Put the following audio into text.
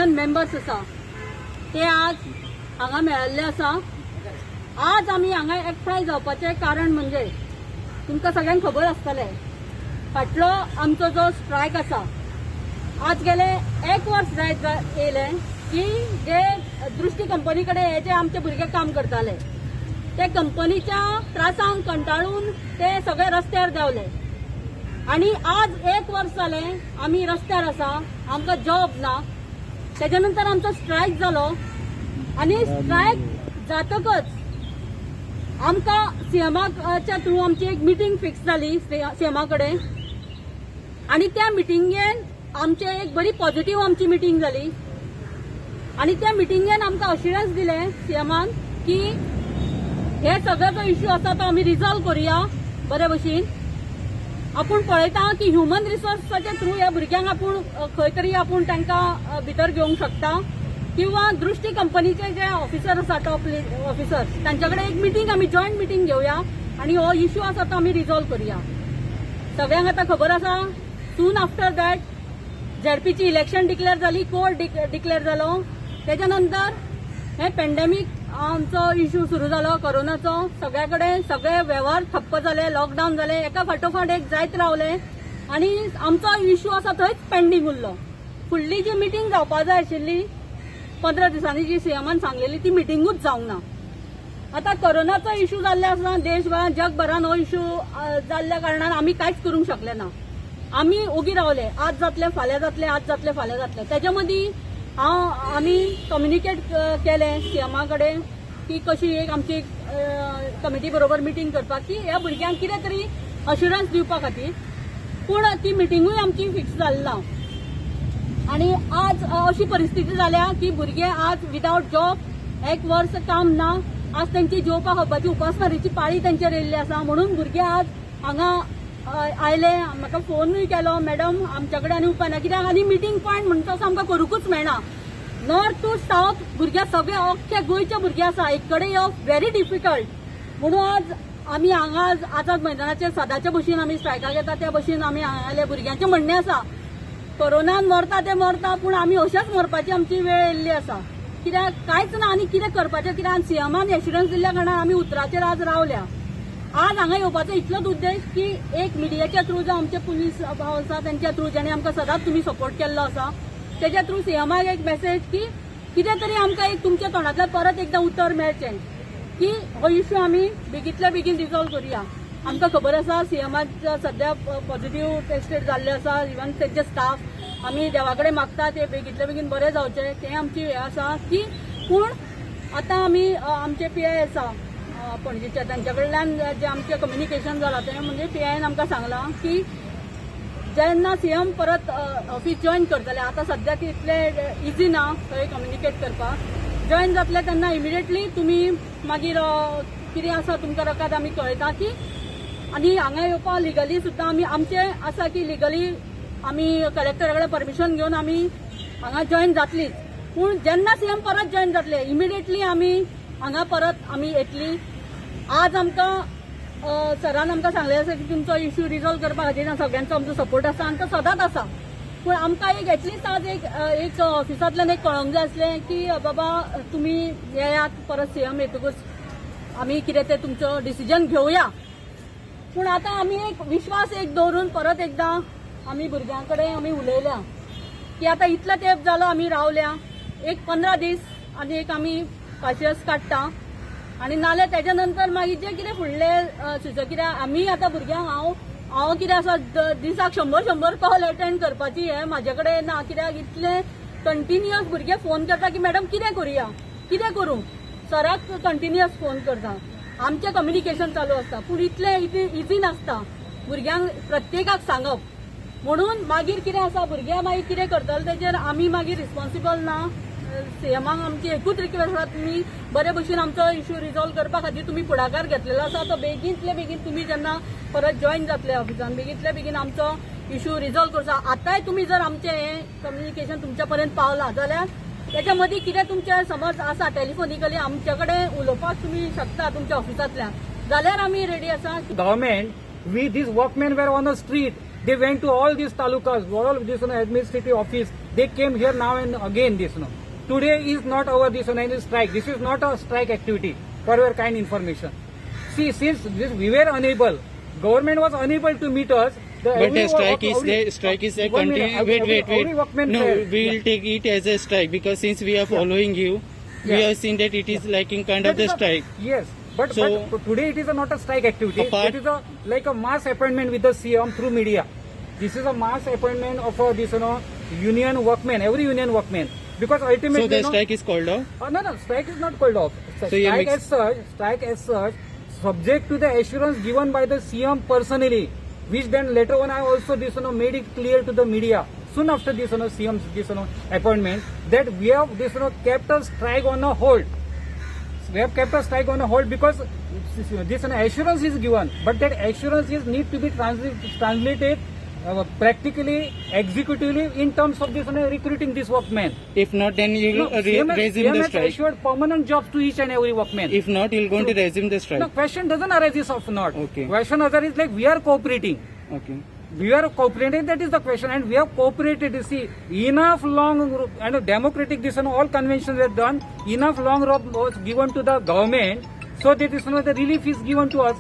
Union members आसा ते आज हांगा मेळिल्ले आसा. आज आमी हांगा एकठांय जावपाचें कारण म्हणजे तुमकां सगळ्यांक खबर आसतलें, फाटलो आमचो जो स्ट्रायक आसा, आज गेले एक वर्स जायत येयलें की जे दृष्टी कंपनी कडेन हे जे आमचे भुरगे काम करताले ते कंपनीच्या त्रासांक कंटाळून ते सगळे रस्त्यार देंवले आणि आज एक वर्स जालें आमी रस्त्यार आसा. आमकां जॉब ना. तेच्या नंतर आमचो स्ट्रायक जालो आनी स्ट्रायक जातकच आमकां सीएमाच्या थ्रू आमची एक मिटींग फिक्स जाली सीएमा कडेन आणि त्या मिटिंगेन आमचे एक बरी पॉझिटिव्ह आमची मिटींग जाली आणि त्या मिटिंगेन आमकां अश्युरन्स दिलें सीएमान की हे सगळे जो इश्यू आसा तो आमी रिजॉल्व करुया बरे भशेन. आपूण पळयता की ह्युमन रिसोर्साच्या थ्रू ह्या भुरग्यांक आपूण खंय तरी आपूण तांकां भितर घेवंक शकता किंवा दृष्टी कंपनीचे जे ऑफिसर आसा, टॉप ऑफिसर, तांच्या कडेन एक मिटींग, आमी जॉयंट मिटींग घेवया आनी हो इश्यू आसा तो आमी रिजॉल्व करुया. सगळ्यांक आतां खबर आसा, सून आफ्टर that झेडपीची इलेक्शन डिक्लेअर जाली, कोर्ट डिक्लेअर जालो. तेच्या नंतर हे पेंडेमीक आमचो इश्यू सुरू जालो कोरोनाचो. सगळ्या कडेन सगळे वेव्हार ठप्प जाले, लॉकडावन जाले, एका फाटोफाट एक जायत रावले आनी आमचो इश्यू आसा थंयच पेंडींग उरलो. फुडली जी मिटींग जावपा जाय आशिल्ली 15 दिसांनी जी सीएमान सांगलेली, ती मिटिंगूच जावंक ना. आतां कोरोनाचो इश्यू जाल्ले आसा देशभरान, जगभरान हो इश्यू जाल्ल्या कारणान आमी कांयच करूंक शकले ना. आमी ओगी रावले, आज जातले फाल्यां जातले, आज जातले फाल्यां जातले. तेच्या मदीं आमी कम्युनिकेट केलें सीएमा कडेन की कशी एक आमची कमिटी बरोबर मिटींग करपाक की ह्या भुरग्यांक कितें तरी अश्युरन्स दिवपा खातीर. पूण ती मिटिंगूय आमची फिक्स जाली ना आणि आज अशी परिस्थिती जाल्या की भुरगे आज विदावट जॉब, एक वर्स काम ना. आज तेंची जेवपा खावपाची उपासमारीची पाळी तेंचेर येयल्ली आसा. म्हणून भुरगे आज हांगा आयले. म्हाका फोनूय केलो, मॅडम, आमच्या कडेन आनी उपाय ना, कित्याक आनी मिटींग पॉयंट म्हणटा तसो आमकां करूंकूच मेळना. नॉर्थ टू सावथ भुरगे सगळे, अख्खे गोंयचे भुरगे आसा, एक कडेन येवप व्हेरी डिफिकल्ट. म्हणून आज आमी हांगा आज आझाद मैदानाचेर सदांचे भशेन आमी स्ट्रायकाक येता त्या भशेन आमी हांगा आयले. भुरग्यांचें म्हणणें आसा, कोरोनान मरता ते मरता, पूण आमी अशेंच मरपाची आमची वेळ येयल्ली आसा, कित्याक कांयच ना आनी कितें करपाचें. कित्याक सीएमान एश्युरन्स दिल्ल्या कारणान आमी उतराचेर आज रावल्या. आज हांगा येवपाचो इतलोच उद्देश की एक मिडियाच्या थ्रू जो आमचे पुलीस भाव आसा तेंच्या थ्रू, जेणे आमकां सदांच तुमी सपोर्ट केल्लो आसा, तेच्या थ्रू सीएमाक एक मेसेज की कितें तरी आमकां एक तुमच्या तोंडांतल्यान परत एकदां उतर मेळचें की हो इश्यू आमी बेगींतल्या बेगीन रिजॉल्व करुया. आमकां खबर आसा, सीएमाक सद्या पॉझिटिव्ह टेस्टेड जाल्ले आसा, इवन तेंचे स्टाफ. आमी देवा कडेन मागता ते बेगींतल्या बेगीन बरे जावचे, तें आमची हें आसा की. पूण आतां आमी आमचे पीआय आसा पणजेचे, तांच्या कडल्यान जें आमचें कम्युनिकेशन जालां तें म्हणजे पीआयन आमकां सांगलां की जेन्ना सीएम परत ऑफिस जॉयन करतले, आतां सद्याक इतलें इजी ना थंय कम्युनिकेट करपाक, जॉयन जातले तेन्ना इमिडिएटली तुमी मागीर कितें आसा तुमकां रकाद आमी कळयता की. आनी हांगा येवपाक लिगली सुद्दां आमी आमचें आसा की लिगली आमी कलेक्टरा कडेन परमिशन घेवन आमी हांगा जॉयन जातलीच. पूण जेन्ना सीएम परत जॉयन जातले, इमिडिएटली आमी हांगा परत आमी येतली. आज आमकां सरान आमकां सांगलें आसा की तुमचो इश्यू रिजॉल्व करपा खातीर सगळ्यांचो आमचो सपोर्ट आसा आनी तो सदांच आसा. पूण आमकां एक एटलिस्ट आज एक एक ऑफिसांतल्यान एक कळोंक जाय आसलें की बाबा, तुमी येयात परत सीएम येतकूच आमी कितें तें तुमचो डिसिजन घेवया. पूण आतां आमी एक विश्वास एक दवरून परत एकदां आमी भुरग्यां कडेन आमी उलयल्या की आतां इतलो तेंप जालो आमी रावल्या, एक 15 दीस आनी एक आमी पासियेंस काडटा आनी नाल्यार तेच्या नंतर मागीर जे कितें फुडले सुचक. कित्याक आमी आतां भुरग्यांक हांव कितें आसा, दिसाक शंबर शंबर कॉल अटेंड करपाची हें म्हाजे कडेन ना, कित्याक इतले कंटिन्युअस भुरगे फोन करता की मॅडम, कितें करुया, कितें करूं. सराक कंटिन्युअस फोन करता, आमचें कम्युनिकेशन चालू आसता, पूण इतलें इजी नासता भुरग्यांक प्रत्येकाक सांगप. म्हणून मागीर कितें आसा, भुरगे मागीर कितें करतले तेजेर आमी मागीर रिस्पॉन्सिबल ना. सीएमाक आमची एकूच रिक्वेस्ट आसा, तुमी बरे भशेन आमचो इश्यू रिजॉल्व करपा खातीर तुमी फुडाकार घेतलेलो आसा, तो बेगींतले बेगीन तुमी जेन्ना परत जॉयन जातले ऑफिसान, बेगींतले बेगीन आमचो इश्यू रिजॉल्व करचो. आतांय तुमी जर आमचें हें कम्युनिकेशन तुमच्या पर्यंत पावलां जाल्यार तेच्या मदीं कितें तुमचें समज आसा, टेलिफोनिकली आमचे कडेन उलोवपाक तुमी शकता तुमच्या ऑफिसांतल्यान, जाल्यार आमी रेडी आसा. Government, we, these workmen were on the street. They went to all these talukas, all this administrative office. They came here now and again this no. Today is not our this one strike. This is not a strike activity, for your kind information. See, since this we were unable, government was unable to meet us. The But every the strike is every- the strike is a One minute, continue. Wait, wait, every wait. workman No, said- we will take it as a strike because since we are following you, we Yeah. have seen that it is like in kind of That the is a- strike. Yes, but, So- but today it is a not a strike activity. Apart- It is a like a mass appointment with the CM through media. This is a mass appointment of a, this union workman, every union workman. Because ultimately, So the you know, strike is called off. No, strike is not called off. So you Strike mix- as such, strike as such, subject to the assurance given by the CM personally, which then later on I also this made it clear to the media soon after this CM's this appointment that we have this kept a strike on a hold. We have kept a strike on a hold because this assurance is given, but that assurance is need to be translated practically, executively in terms of this recruiting this workman. If not, then you No, will CM has- resume CM the has strike. assured permanent jobs to each and every workman. If not, you're going to resume the No, strike. question doesn't arise is of not. Okay. Question arises like we are cooperating. Okay. We are cooperating, that is the question, and we have cooperated. You see, enough long and democratic this and all conventions were done, enough long rope was given to the government so that is the relief is given to us.